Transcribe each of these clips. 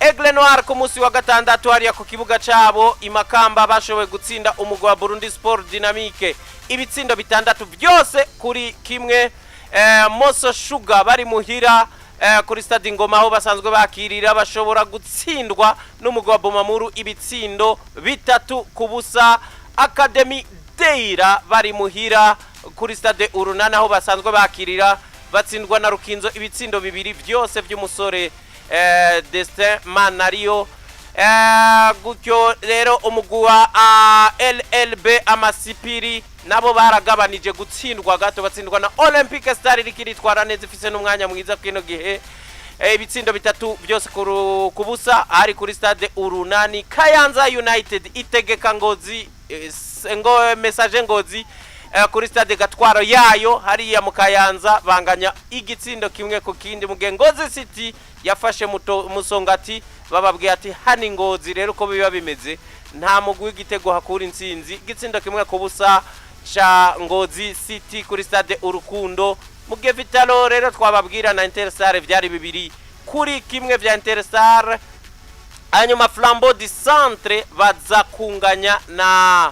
Aigle Noir ku munsi wa gatandatu hariya ku kibuga cabo imakamba bashoboye gutsinda umugwi wa Burundi Sport Dynamique ibitsindo bitandatu byose kuri kimwe. Moso Sugar bari muhira kuri stade Ingoma aho basanzwe bakirira bashobora gutsindwa n'umugwi wa Bomamuru ibitsindo 3-0. Academy Deira bari muhira kuri stade Urunana aho basanzwe bakirira batsindwa na Rukinzo ibitsindo bibiri byose by'umusore Destin Manario. Gutyo rero umugwi wa LLB Amasipiri nabo baragabanije gutsindwa gato, batsindwa na Olympic Star iriko iritwara neza, ifise n'umwanya mwiza kino gihe, ibitsindo bitatu byose ku busa ari kuri stade Urunani. Kayanza United itegeka Ngozi, ngo Message Ngozi, kuri stade Gatwaro yayo hariya mu Kayanza banganya igitsindo 1-1, mu gihe Ngozi City yafashe Musongati, bababwiye ati hani Ngozi rero uko biba bimeze nta mugwi w'igitego hakura intsinzi, igitsindo 1-0 ca Ngozi City kuri stade Urukundo. Mu gihe Vitalo rero twababwira na Interstar vyari 2-1 vya Interstar. Hanyuma Flambeau du Centre baza kunganya na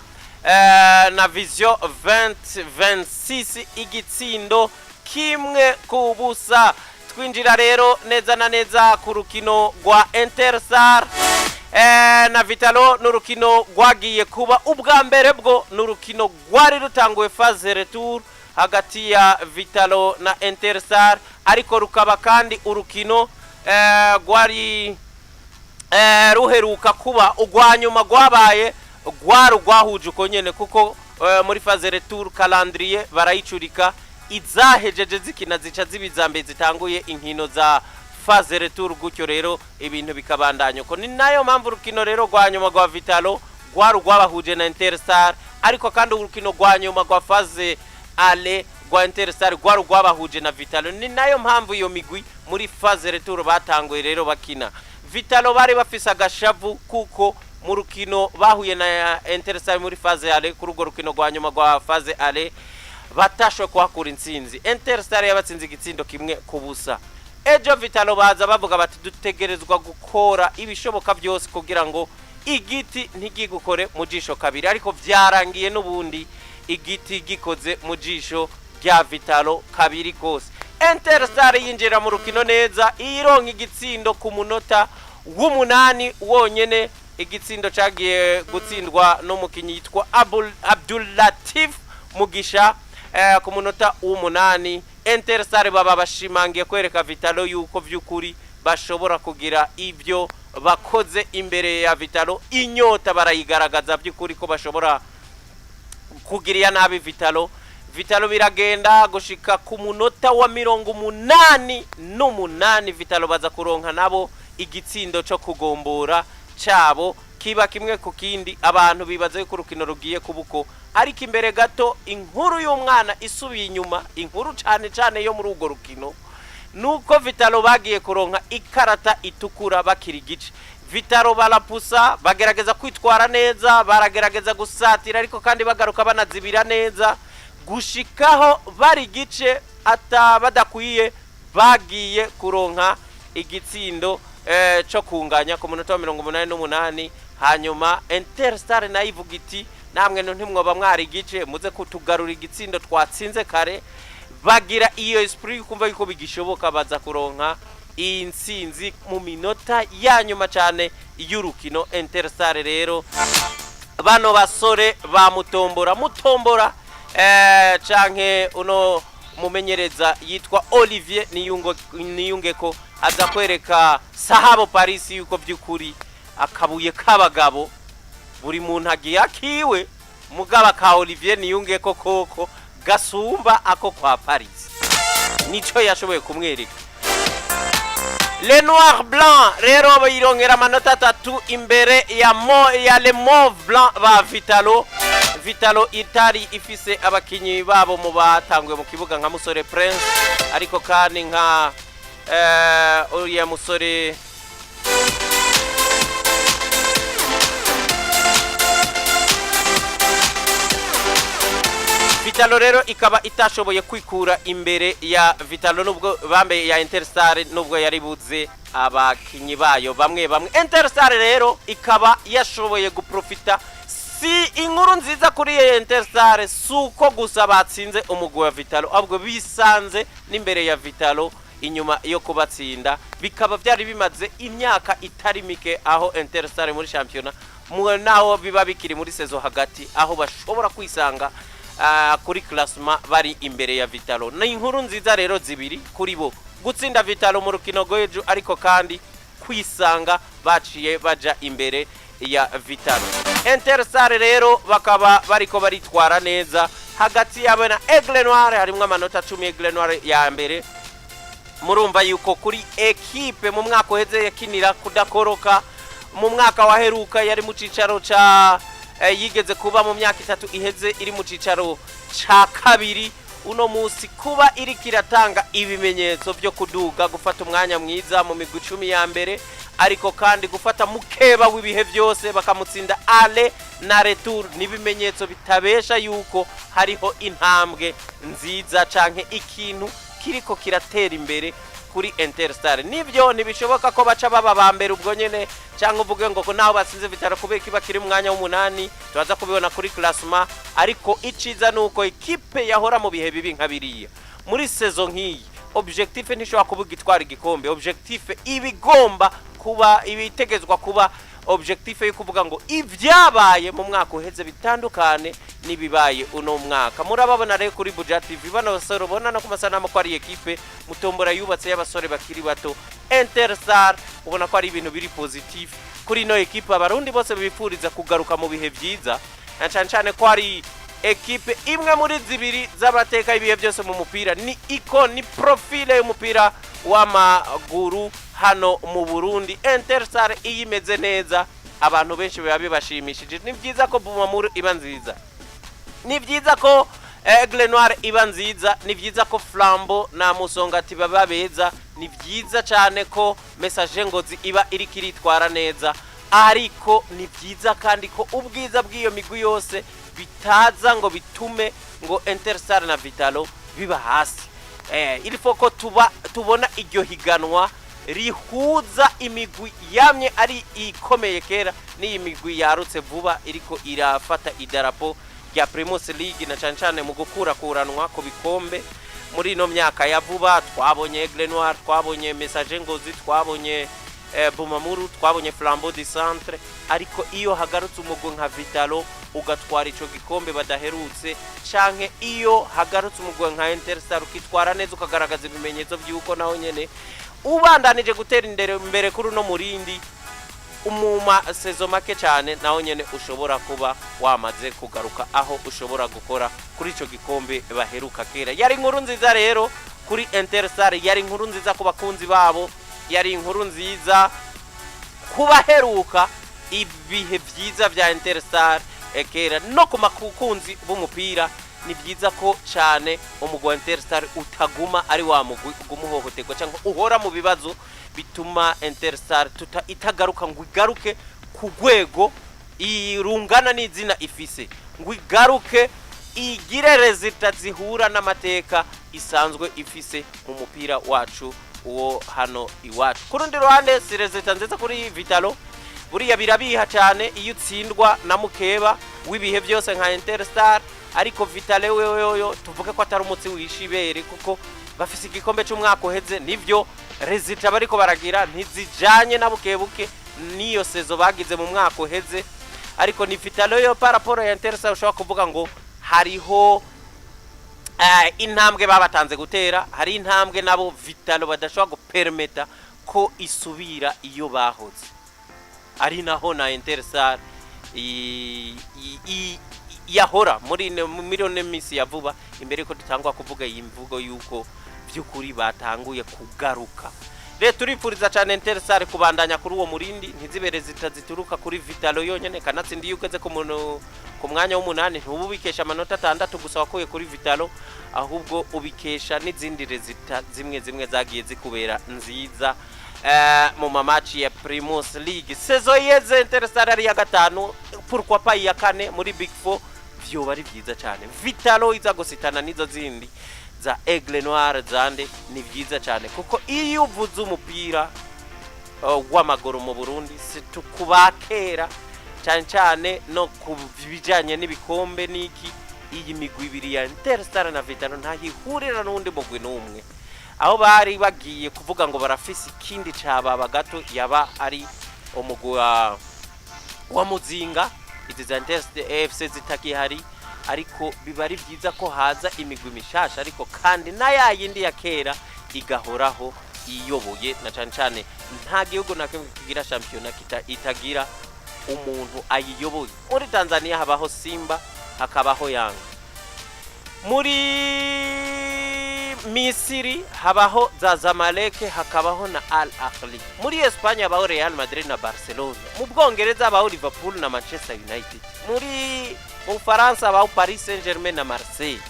Vision 2026 igitsindo 1-0. Twinjira rero neza na neza ku rukino rwa Interstar na Vitalo, n'urukino rwagiye kuba ubwa mbere bwo n'urukino rwari rutanguye phase retour hagati ya Vitalo na Interstar, ariko rukaba kandi urukino rwari ruheruka kuba urwa nyuma rwabaye rwari rwahuje uko nyene, kuko muri phase retour calendrier barayicurika, izahejeje zikina zica ziba mbere zitanguye inkino za phase retour, gutyo rero ibintu bikabandanya uko. Ni nayo mpamvu urukino rero rwa nyuma rwa Vitalo rwari rwabahuje na Interstar, ariko kandi urukino rwa nyuma rwa phase aller rwa Interstar rwari rwabahuje na Vitalo. Ni nayo mpamvu iyo migwi muri phase retour batanguye rero bakina. Vitalo bari bafise agashavu kuko mu rukino bahuye na Interstar muri phase aller, kuri urwo rukino rwa nyuma rwa phase aller batashoboye kuhakura intsinzi. Interstar yabatsinze igitsindo 1-0. Ejo Vitalo baza bavuga bati dutegerezwa gukora ibishoboka byose kugira ngo igiti ntigigukore mu jisho kabiri, ariko vyarangiye n'ubundi igiti gikoze mu jisho rya Vitalo kabiri kose. Interstar yinjira mu rukino neza, ironka igitsindo ku munota w'umunani wonyene, igitsindo cagiye gutsindwa n'umukinyi yitwa Abdul Latif Mugisha ku munota w'umunani. Interstar baba bashimangiye kwereka Vitalo yuko vy'ukuri bashobora kugira ibyo bakoze imbere ya Vitalo, inyota barayigaragaza by'ukuri ko bashobora kugiriya nabi Vitalo. Vitalo biragenda gushika ku munota wa 88, Vitalo baza kuronka nabo igitsindo co kugombora cabo, kiba 1-1. Abantu bibaza yuko urukino rugiye kubuko, ariko imbere gato inkuru y'umwana isubiye inyuma, inkuru cane cane yo muri urwo rukino nuko Vitalo bagiye kuronka ikarata itukura bakiri igice. Vitalo barapusa, bagerageza kwitwara neza, baragerageza gusatira, ariko kandi bagaruka banazibira neza gushikaho bari igice ata badakwiye, bagiye kuronka igitsindo co kunganya ku munota wa 88. Hanyuma Interstar nayo ivuga iti namwe ntimwoba mwari igice muze kutugarura igitsindo twatsinze kare. Bagira iyo esprit kumva yuko bigishoboka, baza kuronka iyi ntsinzi mu minota ya nyuma cyane y'urukino. Interstar rero bano basore ba Mutombora Mutombora, canke uno mumenyereza yitwa Olivier Niyungeko aza kwereka Sahabo Paris yuko by'ukuri akabuye k'abagabo buri muntu agiye akiwe, mugaba ka Olivier Niyungeko koko gasumba ako kwa Paris, nico yashoboye kumwereka. Le Noir Blanc rero bayirongera amanota atatu imbere ya Le Mauve Blanc ba Vitalo. Vitalo itari ifise abakinyi babo mu batanguye mu kibuga nka Musore Prince, ariko kandi nka uriya musore Vitalo rero ikaba itashoboye kwikura imbere ya Vitalo, nubwo bambe ya Interstar, nubwo yari buze abakinyi bayo bamwe bamwe. Interstar rero ikaba yashoboye guprofita. Si inkuru nziza kuri Interstar suko gusa batsinze umugwi wa Vitalo, ahubwo bisanze n'imbere ya Vitalo inyuma yo kubatsinda. Bikaba byari bimaze imyaka itari mike aho Interstar muri shampiyona, naho biba bikiri muri saison hagati, aho bashobora kwisanga kuri classement bari imbere ya Vitalo. Ni inkuru nziza rero zibiri kuri bo: gutsinda Vitalo mu rukino rw'ejo, ariko kandi kwisanga baciye baja imbere ya Vitalo. Interstar rero bakaba bariko baritwara neza. Hagati yabo na Aigle Noir harimwo amanota 10, Aigle Noir ya mbere. Murumva yuko kuri ekipe mu mwaka uheze yakinira kudakoroka, mu mwaka waheruka yari mu cicaro ca yigeze kuba mu myaka 3 iheze iri mu cicaro ca kabiri, uno musi kuba iriko iratanga ibimenyetso byo kuduga, gufata umwanya mwiza mu migwi 10 ya mbere, ariko kandi gufata mukeba w'ibihe byose bakamutsinda aller na retour, n'ibimenyetso bitabesha yuko hariho intambwe nziza canke ikintu kiriko kiratera imbere kuri Interstar. Nibyo, ntibishoboka ko baca baba ba mbere ubwo nyene, cyangwa uvuge ngo ko naho batsinze Vitalo kubera kiba kiri mu mwanya w'umunani, turaza kubibona kuri classement. Ariko iciza nuko ekipe yahora mu bihe bibi nka biriya, muri saison nk'iyi objectif ntishobora kuba igitwara igikombe. Objectif ibigomba kuba, ibitegezwa kuba objectif yo kuvuga ngo ibyabaye mu mwaka uheze bitandukane n'ibibaye uno mwaka. Murababona rero kuri Buja TV bano basore, ubona no ku masanamu ko ari ekipe mutombora yubatse y'abasore bakiri bato. Interstar ubona ko ari ibintu biri positif kuri ino ekipe. Abarundi bose bifuriza kugaruka mu bihe byiza, na cyane cyane ko ari ekipe imwe muri zibiri z'amateka y'ibihe byose mu mupira. Ni icône, ni profile y'umupira w'amaguru hano mu Burundi. Interstar iyo imeze neza, abantu benshi biba bibashimishije. Ni byiza ko Bumamuru iba nziza, ni byiza ko Aigle Noir iba nziza, ni byiza ko Flambeau na Musongati baba beza, ni byiza cyane ko Messager Ngozi iba iriko iritwara neza. Ariko ni byiza kandi ko ubwiza bw'iyo migwi yose bitaza ngo bitume ngo Interstar na Vitalo biba hasi. Il faut ko tuba tubona iryo higanwa rihuza imigwi yamye ari ikomeye kera n'iyi migwi yarutse vuba iriko irafata idarapo rya Primus League, na cyane cyane mu gukurakuranwa ku bikombe. Muri ino myaka ya vuba twabonye Aigle Noir, twabonye Messager Ngozi, twabonye Bumamuru, twabonye Flambeau du Centre. Ariko iyo hagarutse umugwi nka Vitalo ugatwara ico gikombe badaherutse, canke iyo hagarutse umugwi nka Interstar ukitwara neza, ukagaragaza ibimenyetso by'uko naho nyene ubandanije gutera imbere kuri uno murindi, umuma saison make cyane naho nyene ushobora kuba wamaze kugaruka aho ushobora gukora kuri ico gikombe baheruka kera. Yari inkuru nziza rero kuri Interstar, yari inkuru nziza ku bakunzi babo, yari inkuru nziza kubaheruka ibihe byiza bya Interstar kera, no ku makunzi b'umupira. Ni byiza ko cyane umugwi wa Interstar utaguma ari wa mugwi uguma uhohoterwa cyangwa uhora mu bibazo bituma Interstar tuta itagaruka ngo igaruke ku rwego irungana n'izina ifise, ngo igaruke igire résultats zihura n'amateka isanzwe ifise mu mupira wacu uwo hano iwacu. Ku rundi ruhande, si résultat nziza kuri Vitalo. Buriya birabiha cyane iyo utsindwa na mukeba w'ibihe byose nka Interstar. Ariko Vitalo wewe tuvuge ko atari umutsi wishibere, kuko bafise igikombe cy'umwaka uheze. Nivyo, résultats bariko baragira ntizijanye na bukebuke n'iyo saison bagize mu mwaka uheze. Ariko ni Vitalo yo par rapport ya Interstar ushobora kuvuga ngo hariho intambwe babatanze gutera, hari intambwe nabo Vitalo badashobora gupermeta ko isubira iyo bahoze ari, naho na Interstar yahora muri ino minsi ya vuba, imbere yuko dutangwa kuvuga iyi mvugo yuko by'ukuri batanguye kugaruka. Rero turifuriza cyane Interstar kubandanya kuri uwo murindi, ntizibere zituruka kuri Vitalo yonyene. Kanatsinda iyo ugeze ku muntu ku mwanya w'umunani, ntububikesha amanota 6 gusa wakuye kuri Vitalo, ahubwo ubikesha n'izindi résultats zimwe zimwe zagiye zikubera nziza mu ma match ya Primus League. Saison yeze Interstar ari iya gatanu, pourquoi pas iya kane muri Big Four. Vyoba ari vyiza cyane Vital'O iza gusitana n'izo zindi za Aigle Noir zande. Ni vyiza cyane kuko iyo uvuze umupira w'amaguru mu Burundi, si kubakera cyane cyane no ku bijyanye n'ibikombe n'iki, iyi migwi ibiri ya Interstar na Vital'O ntayihurira n'undi mugwi n'umwe. Aho bari bagiye kuvuga ngo barafise ikindi cababa gato, yaba ari umugwi wa Muzinga, izi za Inter FC zitakihari. Ariko biba ari byiza ko haza imigwi mishasha, ariko kandi na ya yindi ya kera igahoraho iyoboye, na cane cane nta gihugu na kimwe kigira shampiyona itagira umuntu ayiyoboye. Muri Tanzania habaho Simba, hakabaho Yanga. Muri Misiri habaho za Zamalek, hakabaho na Al Ahly. Muri Espagne habaho Real Madrid na Barcelona. Mu Bwongereza habaho Liverpool na Manchester United. Mu Bufaransa habaho Paris Saint Germain na Marseille.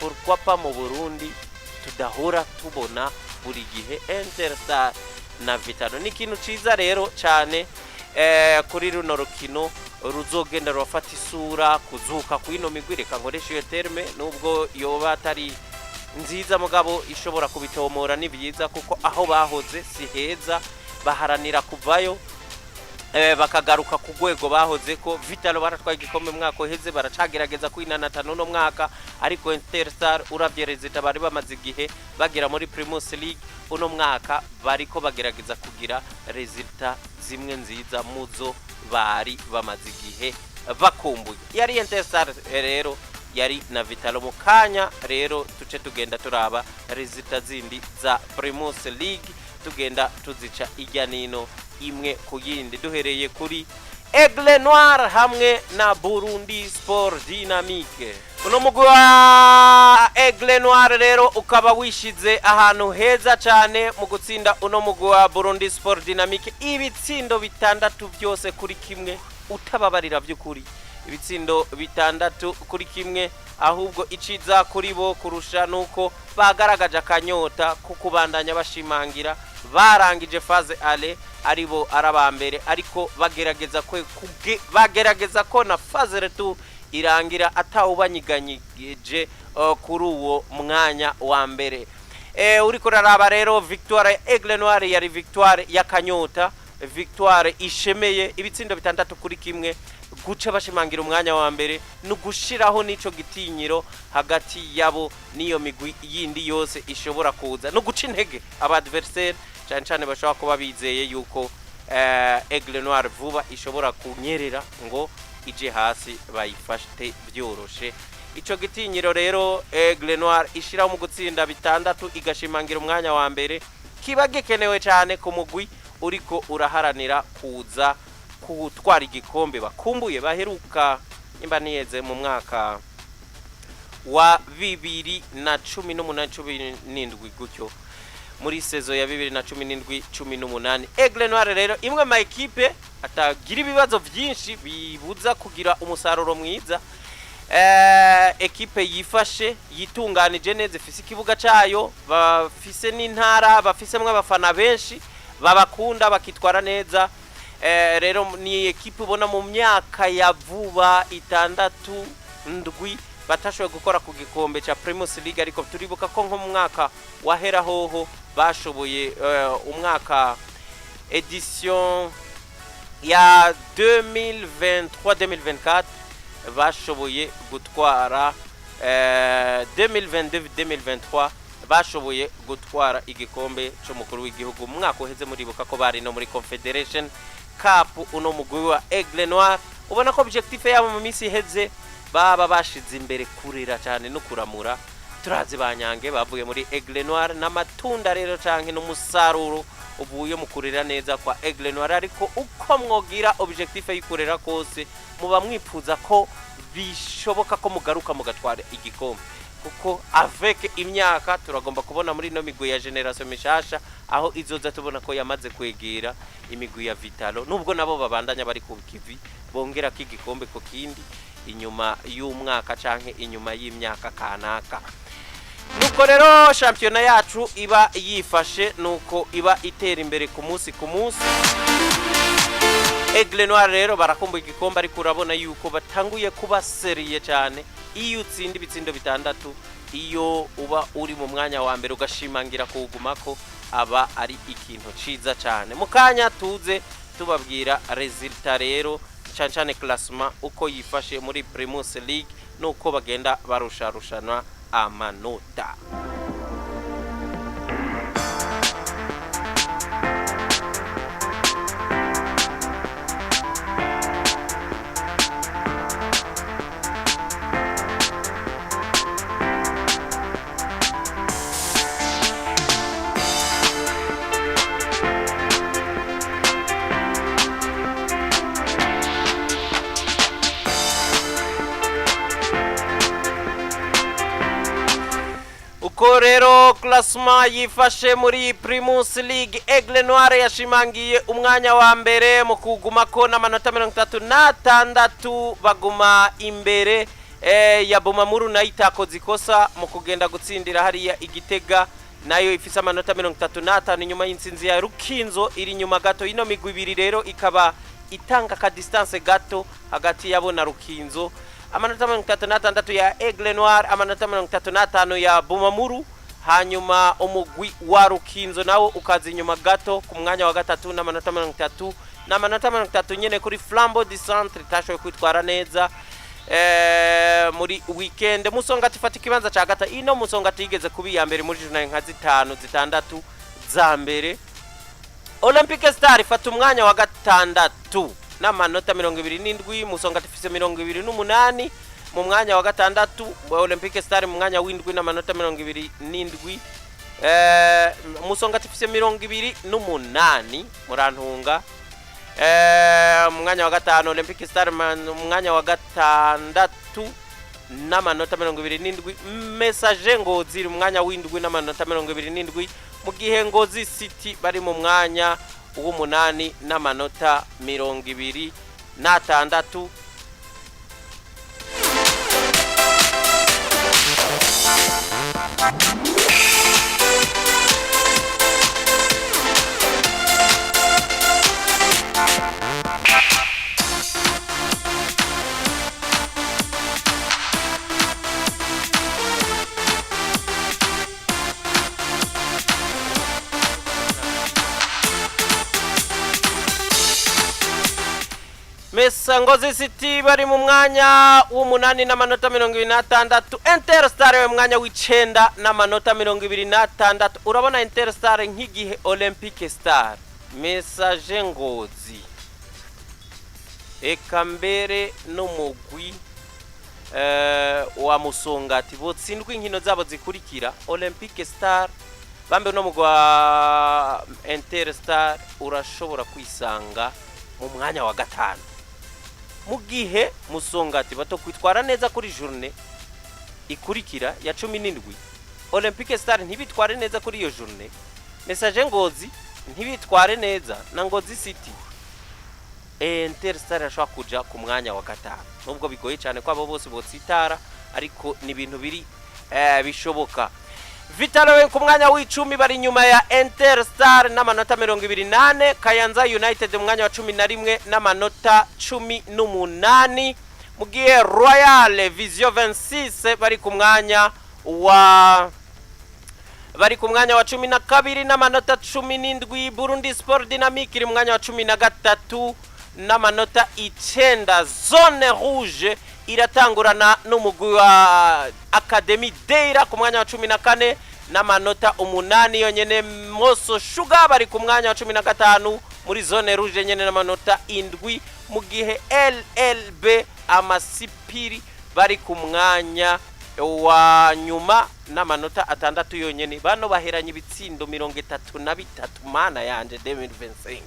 Pourquoi pas mu Burundi tudahora tubona buri gihe Interstar na Vital'O? Ni ikintu ciza rero cyane kuri runo rukino ruzogenda rurafata isura kuzuka kw'ino migwi. Reka nkoresha iyo terme nubwo yoba atari nziza, mugabo ishobora kubitomora. Ni byiza kuko aho bahoze si heza, baharanira kuvayo bakagaruka ku rwego bahoze ko. Vital'O baratwaye igikombe mu mwaka uheze, baracagerageza kwinanata n'uno mwaka, ariko Interstar uravye résultats bari bamaze igihe bagera muri Primus League, uno mwaka bariko bagerageza kugira résultats zimwe nziza muzo bari bamaze igihe bakumbuye. Yari Interstar rero, yari na Vital'O. Mu kanya rero tuce tugenda turaba résultats zindi za Primus League, tugenda tuzica ijya nino imwe ku yindi, duhereye kuri Aigle Noir hamwe na Burundi Sport Dynamique. Uno mugwi wa Aigle Noir rero ukaba wishize ahantu heza cyane mu gutsinda uno mugwi wa Burundi Sport Dynamique ibitsindo 6 byose kuri 1. Utababarira by'ukuri, ibitsindo 6 kuri 1. Ahubwo iciza kuri bo kurusha nuko bagaragaje akanyota ko kubandanya bashimangira. Barangije phase aller aribo arabambere, ariko bagerageza ko na phase retour irangira atawubanyiganyije kuri uwo mwanya wa mbere. Uriko uraraba rero, victoire ya Aigle Noir yari victoire y'akanyota, victoire ishemeye, ibitsindo 6 kuri 1. Guca bashimangira umwanya wa mbere ni ugushiraho n'ico gitinyiro hagati yabo n'iyo migwi yindi yose ishobora kuza, no guca intege aba adversaire, cyane cyane bashobora kuba bizeye yuko Aigle Noir vuba ishobora kunyerera ngo ije hasi bayifate byoroshe. Ico gitinyiro rero Aigle Noir ishiraho mu gutsinda 6 igashimangira umwanya wa mbere kiba gikenewe cyane ku mugwi uriko uraharanira kuza gutwara igikombe bakumbuye, baheruka nimba niyeze mu mwaka wa 2018, 17 gutyo, muri saison ya 2017, 18. Aigle Noir rero imwe ma ekipe atagira ibibazo byinshi bibuza kugira umusaruro mwiza, ekipe yifashe, yitunganije neza, ifise ikibuga cayo, bafise n'intara, bafisemwo abafana benshi babakunda, bakitwara neza. Rero ni ekipe ubona mu myaka ya vuba 6, 7 batashoboye gukora ku gikombe ca Primus League, ariko turibuka ko nko mu mwaka wahera hoho bashoboye, umwaka édition ya 2023 2024 bashoboye gutwara, 2022 2023 bashoboye gutwara igikombe cy'umukuru w'igihugu. Mu mwaka uheze muribuka ko bari no muri Confederation Cup. Uno mugwi wa Aigle Noir ubona ko objectif yabo mu minsi iheze baba bashize imbere kurera cyane no kuramura. Turazi banyange bavuye muri Aigle Noir n'amatunda rero canke n'umusaruro uvuye mu kurera neza kwa Aigle Noir. Ariko uko mwogira objectif y'ukurera kose, muba mwipfuza ko bishoboka ko mugaruka mugatwara igikombe, kuko avec imyaka turagomba kubona muri ino migwi ya génération mishasha aho izoza, tubona ko yamaze kwegera imigwi ya Vital'O, nubwo nabo babandanya bari ku kivi, bongera ko igikombe ku kindi inyuma y'umwaka canke inyuma y'imyaka kanaka. Nuko rero shampiyona yacu iba yifashe, nuko iba itera imbere ku munsi ku munsi. Aigle Noir rero barakumbuye igikombe, ariko urabona yuko batanguye kuba sérieux cyane. Iyo utsinda ibitsindo 6, iyo uba uri mu mwanya wa mbere ugashimangira kuwugumako, aba ari ikintu ciza cyane. Mu kanya tuze tubabwira résultat rero, cyane cyane classement uko yifashe muri Primus League nuko bagenda barusharushana amanota. Uko rero classement yifashe muri Primus League, Aigle Noir yashimangiye umwanya wa mbere mu kugumako n'amanota 36, baguma imbere ya Bumamuru, nayo itakoze ikosa mu kugenda gutsindira hariya Igitega, nayo ifise amanota 35 inyuma y'intsinzi ya Rukinzo iri inyuma gato. Ino migwi ibiri rero ikaba itanga ka distance gato hagati yabo na Rukinzo. Amanota 36 ya Aigle Noir, amanota 35 ya Bumamuru, hanyuma umugwi wa Rukinzo nawo ukaza inyuma gato ku mwanya wa gatatu n'amanota 30, n'amanota 30 nyene kuri Flambeau du Centre itashoboye kwitwara neza muri weekend. Musongati ifata ikibanza ca gatatu. Ino Musongati yigeze kuba iya mbere muri journée nka zitanu, zitandatu za mbere. Olympique Star ifata umwanya wa gatandatu n'amanota 27. Musongati ifise 28 mu mwanya wa gatandatu, Olympique Star mu mwanya w'indwi n'amanota 27. Musongati ifise 28, murantunga. Mu mwanya wa gatanu Olympique Star, mu mwanya wa gatandatu n'amanota 27. Messager Ngozi iri mu mwanya w'indwi n'amanota 27, mu gihe Ngozi City bari mu mwanya w'umunani n'amanota 26. Mesa Ngozi City bari mu mwanya w'umunani n'amanota 26. Interstar mu mwanya w'icenda n'amanota 26. Urabona Interstar nk'igihe Olympique Star, Messager Ngozi, eka mbere n'umugwi wa Musongati botsindwa inkino zabo zikurikira, Olympique Star bambe no mugwi wa Interstar urashobora kwisanga mu mwanya wa gatanu, mu gihe Musongati bato kwitwara neza kuri journée ikurikira ya 17, Olympique Star ntibitware neza kuri iyo journée, Messager Ngozi ntibitware neza na Ngozi City, Interstar irashobora kuja ku mwanya wa gatanu, nubwo bigoye cyane ko abo bose botsitara, ariko ni ibintu biri bishoboka. Vital'O ku mwanya w'icumi, bari inyuma ya Interstar n'amanota 24. Kayanza United mu mwanya wa 11 n'amanota 18, mu gihe Royal Vision 26 bari ku mwanya wa 12 n'amanota 17. Burundi Sport Dynamique iri mu mwanya wa 13 n'amanota 9. Zone Rouge iratangurana n'umugwi wa Academy Deira ku mwanya wa 14 n'amanota 8 yonyene. Moso Sugar bari ku mwanya wa 15 muri Zone Rouge nyene n'amanota 7, mu gihe LLB Amasipiri bari ku mwanya wa nyuma n'amanota 6 yonyene. Bano baheranye ibitsindo 33. Mana yanje, 2025.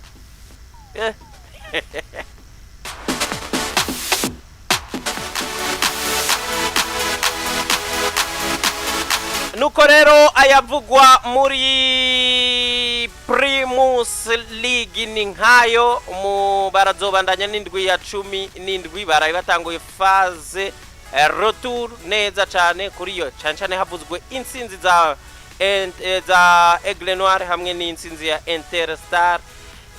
Nuko rero ayavugwa muri Primus League ni nkayo mu barazobandanya n'indwi ya 17. Baraye batanguye phase retour neza cyane kuri yo, cyane cyane havuzwe intsinzi za Aigle Noir hamwe n'intsinzi ya Interstar.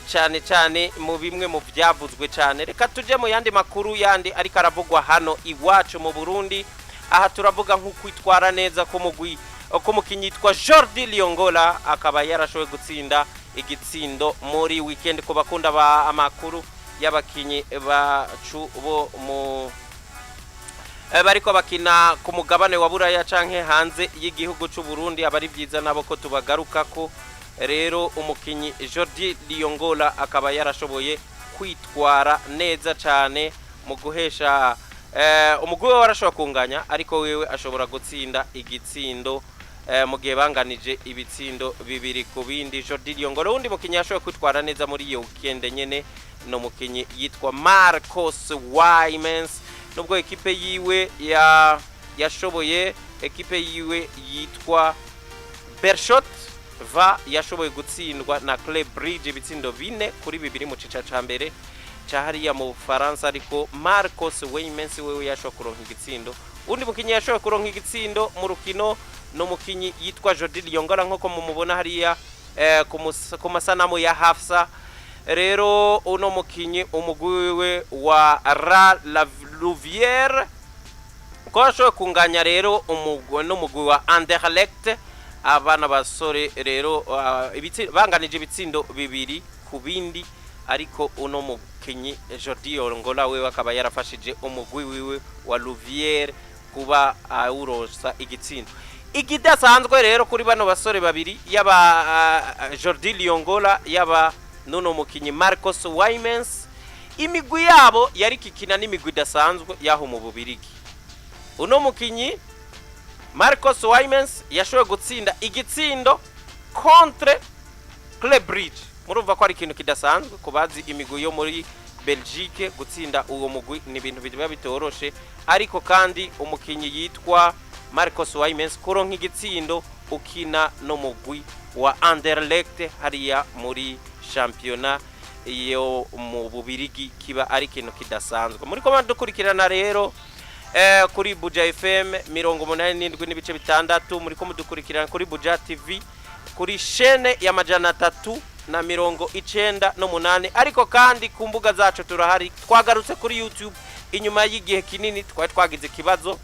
Cyane cyane mu bimwe mu byavuzwe cyane. Reka tujye mu yandi makuru yandi ariko aravugwa hano iwacu mu Burundi. Aha turavuga nko kwitwara neza k'umugwi k'umukinnyi yitwa Jordi Liongola, akaba yarashoboye gutsinda igitsindo muri weekend. Ku bakunda ba amakuru y'abakinyi bacu bo mu bariko bakina ku mugabane wa Buraya canke hanze y'igihugu c'u Burundi, aba ari byiza nabo ko tubagarukako. Rero umukinyi Jordi Liongola akaba yarashoboye kwitwara neza cyane mu guhesha umugwi we warashobora kunganya, ariko wewe ashobora gutsinda igitsindo mu gihe banganije ibitsindo 2 ku bindi. Jordi Liongola. Uwundi mukinyi yashoboye kwitwara neza muri iyo weekend nyene ni umukinyi yitwa Marcos Wymens, nubwo ekipe yiwe ya yashoboye ekipe yiwe yitwa Bershot va yashoboye gutsindwa na Club Brugge ibitsindo 4-2 mu cica ca mbere ca hariya mu Bufaransa, ariko Marcos Wymens wewe yashoboye kuronka igitsindo. Undi mukinyi yashoboye kuronka igitsindo mu rukino ni umukinyi yitwa Jordi Liongola, nk'uko mumubona hariya ku masanamu ya Hafsa. Rero uno mukinyi, umugwi wiwe wa Ra La Louvière ko yashoboye kunganya rero umugwi n'umugwi wa Anderlecht. Abana basore rero banganije ibitsindo 2 ku bindi, ariko uno mukinyi Jordi Liongola wewe akaba yarafashije umugwi wiwe wa Louvière kuba awurosa igitsindo. Ikidasanzwe rero kuri bano basore babiri, yaba Jordi Liongola, yaba nuno mukinyi Marcos Wymens, imigwi yabo yari kikina n'imigwi idasanzwe yaho mu Bubirigi. Uno mukinyi Marcos Wymens yashoboye gutsinda igitsindo contre Club Brugge. Murumva ko ari ikintu kidasanzwe ku bazi imigwi yo muri Belgique. Gutsinda uwo mugwi ni ibintu biba bitoroshe, ariko kandi umukinyi yitwa Marcos Wymens kuronka igitsindo ukina no mugwi wa Anderlecht hariya muri shampiyona yo mu Bubirigi kiba ari ikintu kidasanzwe. Muri ko dukurikirana rero kuri Buja FM 87.6, muri ko mudukurikirana kuri Buja TV kuri chaîne ya 398, ariko kandi ku mbuga zacu turahari. Twagarutse kuri YouTube inyuma y'igihe kinini twari twagize ikibazo.